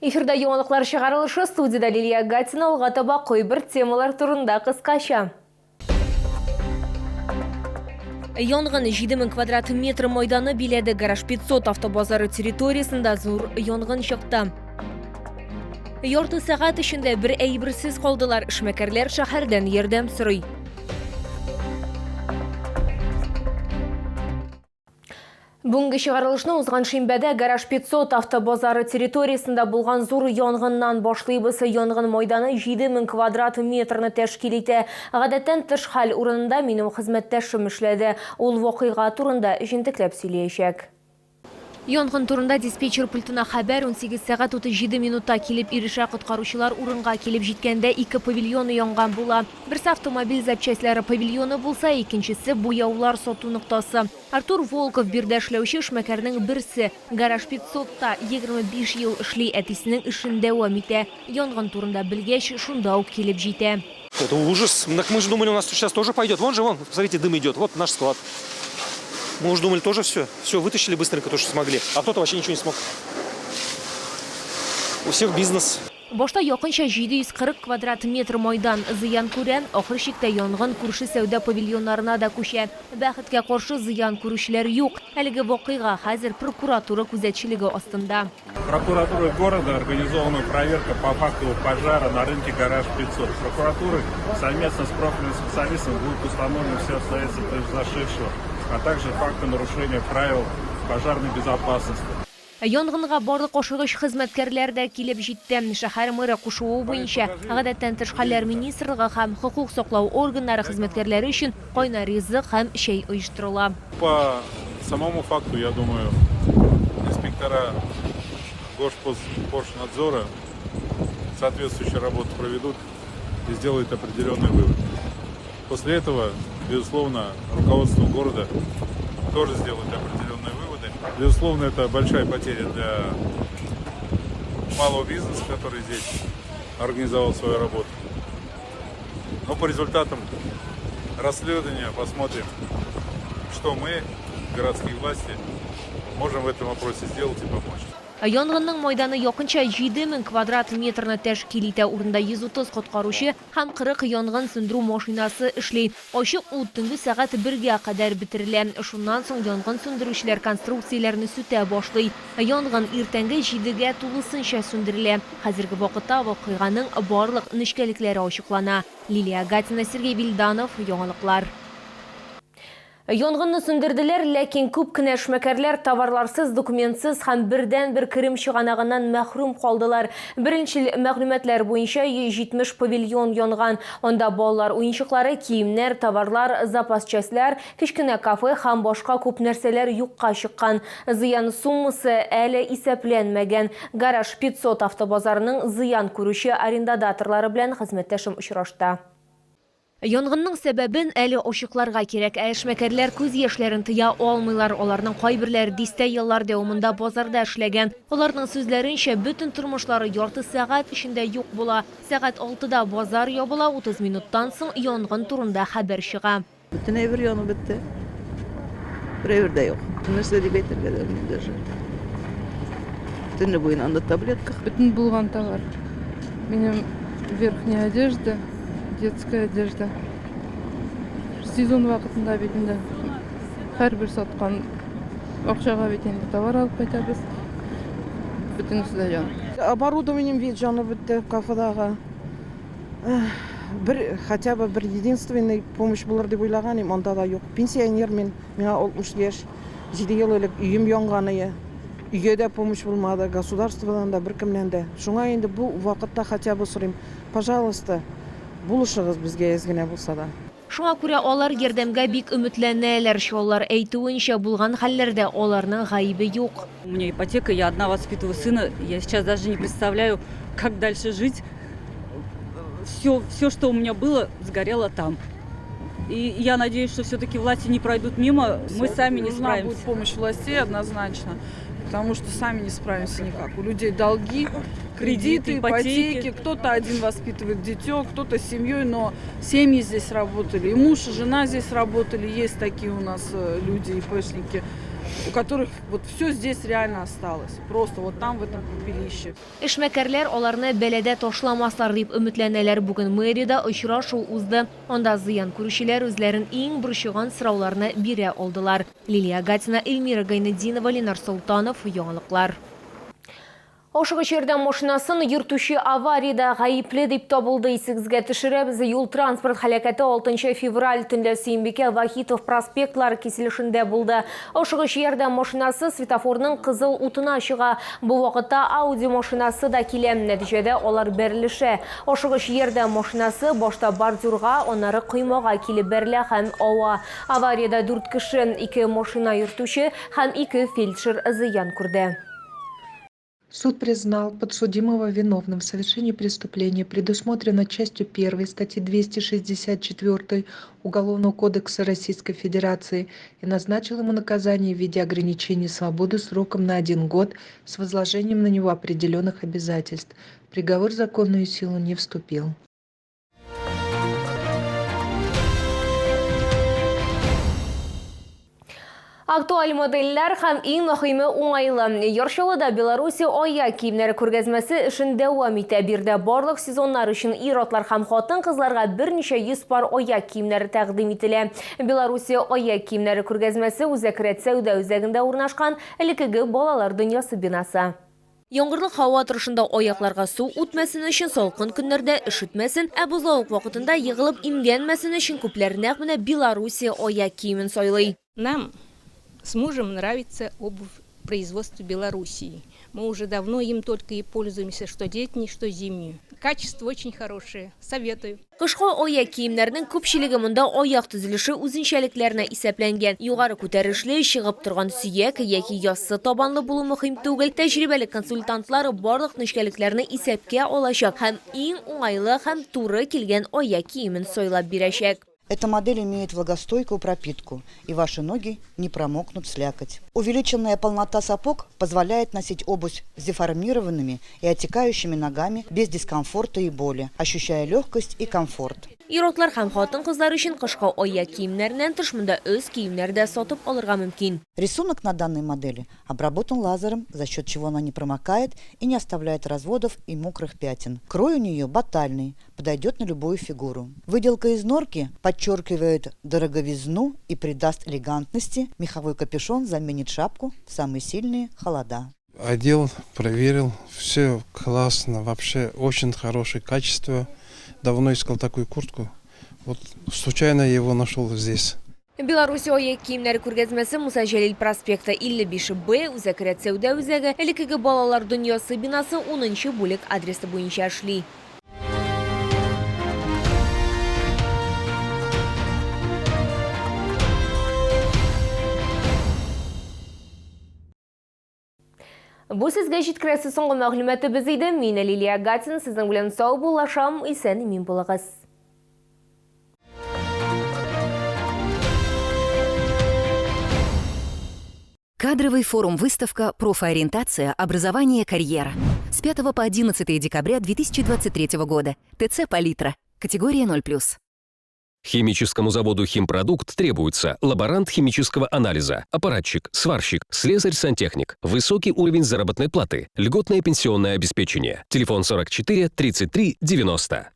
Эфирда яңалыклар чыгарылышы, студиядә Лилия Гатина, алга таба кайбер темалар турында кыскача. Янгын 7000 квадрат метр майданы биләде. Гараж 500 автобазары территориясендә зур янгын чыкты. Ярты сәгать эчендә бер әйберсез калдылар. Эшмәкәрләр шәһәрдән ярдәм сорый. Бүгенге чыгарылышны узган шимбәдә Гараж 500 автобазары территориясендә булган зур янгыннан башлыйбыз. Янгын майданы 7000 квадрат метрны тәшкил итә. Гадәттән тыш хәл урынында минем хезмәттәшем эшләде. Ул вакыйга турында җентекләп сөйләячәк. Янгын турында диспетчер пультына хәбәр 18 сәгать 37 минутта килеп ирешә. Коткаручылар урынга килеп җиткәндә ике павильоны янган була. Берсе автомобиль запчастьлары павильоны булса, икенчесе, буяулар сату ноктасы. Артур Волков биредә эшләүче эшмәкәрнең берсе. Гараж 500 та 25 ел эшли, әтисенең эшен дәвам итә. Янгын турында белгәч, шунда ук килеп җитә. Это ужас. Так мы же думали, у нас сейчас тоже пойдет. Вон же, вон, смотрите, дым идет. Вот наш склад. Мы уже думали, тоже все. Все, вытащили быстренько то, что смогли. А кто-то вообще ничего не смог. У всех бизнес. Башта якынча 740 квадрат метр майдан зыян күрә, ахыр чиктә янгын күрше сәүдә павильоннарына да күчә. Бәхеткә каршы, зыян күрүчеләр юк. Әлеге вакыйга хәзер прокуратура күзәтчелеге астында. Прокуратурой города организована проверка по факту пожара на рынке «Гараж 500». Прокуратурой совместно с профильным специалистом будут установлены все обстоятельства произошедшего, а также факты нарушения правил пожарной безопасности. Янгынга барлык ашыгыч хезмәткәрләр дә килеп җитте. Шәһәр мэры кушуы буенча, Гадәттән тыш хәлләр министрлыгы һәм хокук саклау органнары хезмәткәрләре өчен кайнар ризык һәм чәй оештырыла. По самому факту, я думаю, инспектора Госпожнадзора соответствующую работу проведут и сделают определенный вывод. После этого, безусловно, руководство города тоже сделает определенные выводы. Безусловно, это большая потеря для малого бизнеса, который здесь организовал свою работу. Но по результатам расследования посмотрим, что мы, городские власти, можем в этом вопросе сделать и помочь. Янгынның майданы якынча 7000 квадрат метрны тәшкил итә. Урында 130 коткаручы һәм 40 янгын сүндерү машинасы эшли. Ачык ут төнге сәгать бергә кадәр бетерелә. Шуннан соң янгын сүндерүчеләр конструкцияләрне сүтә башлый. Янгын иртәнге җидегә тулысынча сүндерелә. Хәзерге вакытта вакыйганың барлык нечкәлекләре ачыклана. Лилия Гатина, Сергей Вильданов, Яңалыклар. Янгынны сүндерделәр, ләкин күп кенә эшмәкәрләр товарларсыз, документсыз һәм бердәнбер керем чыганагыннан мәхрүм калдылар. Беренчел мәгълүматлар буенча, 170 павильон янган. Анда балалар уенчыклары, киемнәр, товарлар, запас частьләр, кечкенә кафе һәм башка күп нәрсәләр юкка чыккан. Зыян суммасы әле исәпләнмәгән. Гараж 500 автобазарының зыян күрүче арендадаторлары белән хезмәттәшем очрашты. Янгынның сәбәбен әле ачыкларга кирәк. Ә эшмәкәрләр күз яшьләрен тыя алмыйлар. Аларның кайберләре дистә еллар дәвамында базарда эшләгән. Аларның сүзләренчә, бөтен тормышлары ярты сәгать эчендә юк була. Сәгать алтыда базар ябыла, 30 минуттан соң янгын турында хәбәр чыга. Бөтен әйбер янып бетте. Бер әйбер дә юк. Нәрсә дип әйтергә дә белмим даже. Төне буена анда таблетка. Бөтен булган товар. Минем верхняя одежда, детская одежда. Сезон вакытында бит инде һәрбер саткан акчага бит инде товар алып кайтабыз. Бөтенесе дә янып. Оборудованием бит җанып бетте кафедагы. Бер хотя бы бер единственный помощь булыр дип уйлаган идем, анда да юк. Пенсионер мин, миңа 60 яшь. 7 ел элек өем янган ие. Өйгә дә помощь булмады, государстводан да, беркемнән дә. Шуңа инде бу вакытта хотя бы сорыйм, пожалуйста, булышыгыз безгә әз генә булса да. Шуңа күрә алар ярдәмгә бик өметләнәләр. Чаллар әйтүенчә, булган хәлләрдә аларның гаебе юк. У меня ипотека, я одна воспитываю сына. Я сейчас даже не представляю, как дальше жить. Все, все, что у меня было, сгорело там. И я надеюсь, что все-таки власти не пройдут мимо, мы сами не Нужна будет справимся. помощь властей однозначно, потому что сами не справимся никак. У людей долги, кредиты, Кредиты, ипотеки. ипотеки. Кто-то один воспитывает дитё, кто-то с семьей, но семьи здесь работали, и муж, и жена здесь работали. Есть такие у нас люди, ИПшники. у которых вот все здесь реально осталось. Просто вот там, в этом пепелище. Эшмәкәрләр аларны бәладә ташламаслар дип өметләнәләр. Бүген мэриядә очрашу узды. Анда зыян күрүчеләр үзләрен иң борчыган сорауларны бирә алдылар. Лилия Гатина, Эльмира Гайнетдинова, Ленар Солтанов, Яңалыклар. Ашыгыч ярдәм машинасын йөртүче авариядә гаепле дип табылды. Исегезгә төшерәбез, юл-транспорт һәлакәте 6 февраль төнлә Сөембикә Вахитов проспектлары киселешендә булды. Ашыгыч ярдәм машинасы светофорның кызыл утына чыга. Бу вакытта Audi машинасы да килә. Нәтиҗәдә алар бәрелешә. Ашыгыч ярдәм машинасы башта бордюрга, аннары коймага килеп бәрелә һәм ава. Авариядә 4 кеше, 2 машина йөртүче һәм 2 фельдшер зыян күрде. Суд признал подсудимого виновным в совершении преступления, предусмотренного частью 1 статьи 264 Уголовного кодекса Российской Федерации, и назначил ему наказание в виде ограничения свободы сроком на 1 год с возложением на него определенных обязательств. Приговор в законную силу не вступил. Актуаль модельләр һәм иң мөһиме уңайлы. Яр Чаллыда Белоруссия аяк киемнәре күргәзмәсе эшен дәвам итә. Биредә барлык сезоннар өчен ир-атлар һәм хатын-кызларга берничә йөз пар аяк киемнәре тәкъдим ителә. Белоруссия аяк киемнәре күргәзмәсе Үзәк рәт сәүдә үзәгендә урнашкан элеккеге балалар дөньясы бинасы. Яңгырлы һава торышында аякларга су үтмәсен өчен, салкын көннәрдә өшетмәсен, ә бозлавык вакытында егылып имгәнмәсен өчен күпләр нәкъ менә Белоруссия аяк киемен сайлый. Нам с мужем нравится обувь производства Белоруссии. Мы уже давно им только и пользуемся, что летний, что зимнюю. Качество очень хорошее, советую. Кышкы аяк киемнәрнең күпчелеге монда аяк төзелеше үзенчәлекләренә исәпләнгән. Югары күтәрешле, чыгып торган сөяк яки яссы табанлы булу мөһим түгел. Тәҗрибәле консультантлар барлык нечкәлекләрне исәпкә алачак һәм иң уңайлы һәм туры килгән аяк киемен сайлап бирәчәк. Эта модель имеет влагостойкую пропитку, и ваши ноги не промокнут слякоть. Увеличенная полнота сапог позволяет носить обувь с деформированными и отекающими ногами без дискомфорта и боли, ощущая легкость и комфорт. Ир-атлар һәм хатын-кызлар өчен кышкы аяк киемнәреннән тыш монда үз киемнәр дә сатып алырга мөмкин. Рисунок на данной модели обработан лазером, за счет чего она не промокает и не оставляет разводов и мокрых пятен. Крой у нее батальный, подойдет на любую фигуру. Выделка из норки подчеркивает дороговизну и придаст элегантности. Меховой капюшон заменит шапку в самые сильные холода. Одел, проверил, все классно, вообще очень хорошее качество. Давно искал такую куртку, вот случайно я его нашел здесь. Белоруссия аяк киемнәре күргәзмәсе Муса Җәлил проспекты 55 Б, Үзәк рәт сәүдә үзәге, элеккеге балалар дөньясы бинасы 10 бүлек адресы буенча эшли. Бу сезгә җиткерәсе соңгы мәгълүматыбыз иде. Мин Лилия Гатина сезнең белән саубуллашам. Исән-имин булыгыз. Кадровый форум-выставка «Профориентация. Образование. Карьера». С 5 по 11 декабря 2023 года. ТЦ «Палитра». Категория 0+. Химическому заводу «Химпродукт» требуется лаборант химического анализа, аппаратчик, сварщик, слесарь-сантехник, высокий уровень заработной платы, льготное пенсионное обеспечение. Телефон 44 33 90.